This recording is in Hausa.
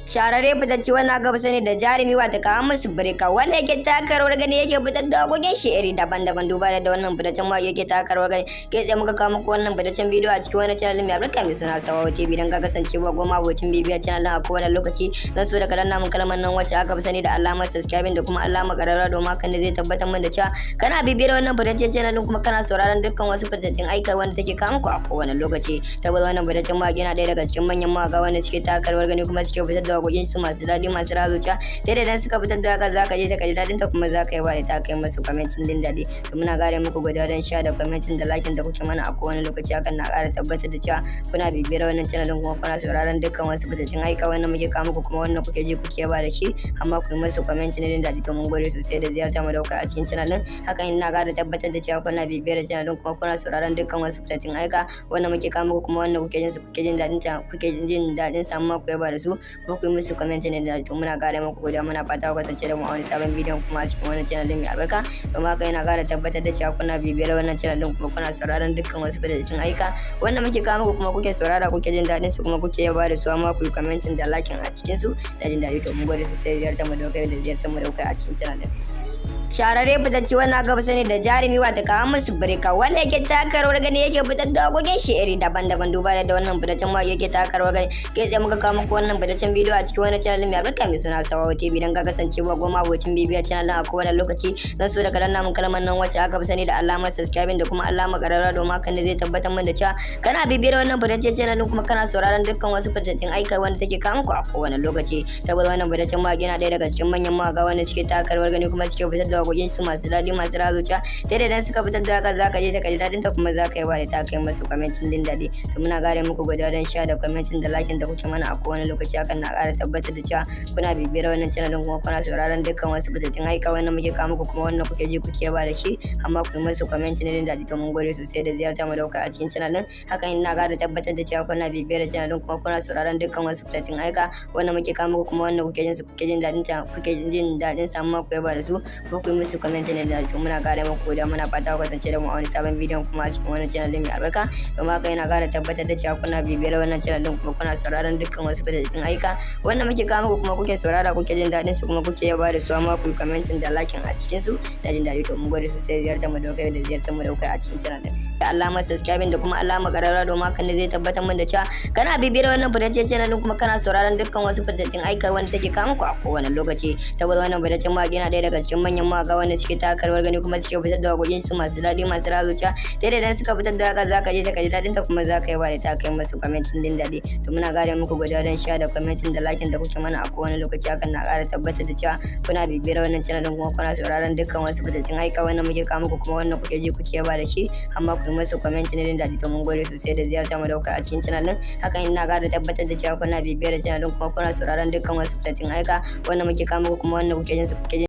Shahararre fitacce wannan aka fi sani da jarumi, wata kawo musu birka, wanda yake taka rawar gani, yake fitar da waƙoƙin shi iri daban-daban. Duba da wannan fitaccen mawaƙi yake taka rawar gani, kai tsaye muka kawo muku wannan fitaccen bidiyo a cikin wani channel mai albarka mai suna Sawawa TV. Dan ka kasance wa goma abocin bibiyar channel a kowane lokaci, zan so da ka danna mun kalmar nan wacce aka fi sani da alamar subscribing da kuma alamar ƙararrawa, domin hakan ne zai tabbatar min da cewa kana bibiyar wannan fitaccen channel kuma kana sauraron dukkan wasu fitaccen aika wanda take kawo muku a kowane lokaci. Tabbas wannan fitaccen mawaƙi yana ɗaya daga cikin manyan mawaƙa wanda suke taka rawar gani kuma suke fitar da waƙoƙin su masu daɗi, masu razuciya, sai da idan suka fitar da haka za ka je ta ka ji daɗin ta, kuma za ka yi wa da ta kai masu commenting din daɗi. To, muna ƙara muku godiya don share da commenting da liking da kuke mana a kowane lokaci. Hakan na ƙara tabbatar da cewa kuna bibiyar wannan channel kuma kuna sauraron dukkan wasu fitattun aika wanda muke kawo muku, kuma wannan kuke ji kuke ba da shi, amma ku yi masu commenting din daɗi. To, mun gode sosai da ziyarta mu dauka a cikin channel din. Hakan ina ƙara tabbatar da cewa kuna bibiyar channel din kuma kuna sauraron dukkan wasu fitattun aika wanda muke kawo muku, kuma wanda kuke jin su, kuke jin daɗin ta, kuke jin daɗin samu ku yaba da su, ko ku yi musu commenting din daɗi. To, muna ƙara muku godiya, muna fata ku kasance da mu a wani sabon bidiyon kuma a cikin wannan channel din mai albarka. Domin haka yana ƙara tabbatar da cewa kuna bibiyar wannan channel din kuma kuna sauraron dukkan wasu fitattun aika wanda muke kawo muku, kuma kuke saurara, kuke jin daɗin su, kuma kuke yaba da su, amma ku yi commenting da liking a cikin su da jin daɗi. To, mun gode sosai ziyartar mu da kai da ziyartar mu da kai a cikin channel din. Shahararre fitacce wannan aka fi sani da jarumi, wata kawo musu birka, wanda yake taka rawar gani, yake fitar da waƙoƙin shi iri daban-daban. Duba da wannan fitaccen mawaƙi yake taka rawar gani, kai tsaye muka kawo muku wannan fitaccen bidiyo a cikin wani channel mai albarka mai suna Sawawa TV. Dan ka kasance wa goma abocin bibiyar channel a kowane lokaci, zan so da ka danna mun kalmar nan wacce aka fi sani da alamar subscribing da kuma alamar ƙararrawa, domin hakan ne zai tabbatar min da cewa kana bibiyar wannan fitaccen channel kuma kana sauraron dukkan wasu fitaccen aika wanda take kawo muku a kowane lokaci. Tabbas wannan fitaccen mawaƙi yana ɗaya daga cikin manyan mawaƙa wanda suke taka rawar gani kuma suke fitar da waƙoƙin su masu daɗi, masu razuciya, sai da idan suka fitar da haka za ka je ta ka ji daɗin ta, kuma za ka yi wa da ta kai masu commenting din daɗi. To, muna ƙara muku godiya don share da commenting da liking da kuke mana a kowane lokaci. Hakan na ƙara tabbatar da cewa kuna bibiyar wannan channel kuma kuna sauraron dukkan wasu fitattun aika wanda muke kawo muku, kuma wannan kuke ji kuke ba da shi, amma ku yi masu commenting din daɗi. To, mun gode sosai da ziyarta mu dauka a cikin channel din. Hakan ina ƙara tabbatar da cewa kuna bibiyar channel din kuma kuna sauraron dukkan wasu fitattun aika wanda muke kawo muku, kuma wannan kuke jin su, kuke jin daɗin ta, kuke jin daɗin samu ku yaba da su, ko ku yi musu commenting din daɗi. To, muna ƙara muku godiya, muna fata ku kasance da mu a wani sabon bidiyon kuma a cikin wannan channel din mai albarka. Domin haka yana ƙara tabbatar da cewa kuna bibiyar wannan channel din kuma kuna sauraron dukkan wasu fitattun aika wanda muke kawo muku, kuma kuke saurara, kuke jin daɗin su, kuma kuke yaba da su, amma ku yi commenting da liking a cikin su da jin daɗi. To, mun gode sosai ziyartar mu da kai da ziyartar mu da kai a cikin channel din da alamar subscribing da kuma alamar ƙararrawa, domin hakan ne zai tabbatar min da cewa kana bibiyar wannan fitaccen channel din kuma kana sauraron dukkan wasu fitattun aika wanda take kawo muku a kowane lokaci. Tabbas wannan fitaccen mawaƙi yana ɗaya daga cikin manyan mawaƙa wanda suke taka rawar gani kuma suke fitar da waƙoƙin su masu daɗi, masu razuciya, sai da idan suka fitar da haka za ka je ta ka ji daɗin ta, kuma za ka yi wa da ta kai masu commenting din daɗi. To, muna ƙara muku godiya don share da commenting da liking da kuke mana a kowane lokaci. Hakan na ƙara tabbatar da cewa kuna bibiyar wannan channel din kuma kuna sauraron dukkan wasu fitattun aika wanda muke kawo muku, kuma wannan kuke ji kuke yaba da shi, amma ku yi masu commenting din daɗi. To, mun gode sosai da ziyarta mu dauka a cikin channel din. Hakan ina ƙara tabbatar da cewa kuna bibiyar channel din kuma kuna sauraron dukkan wasu fitattun aika wanda muke kawo muku, kuma wannan kuke jin su, kuke jin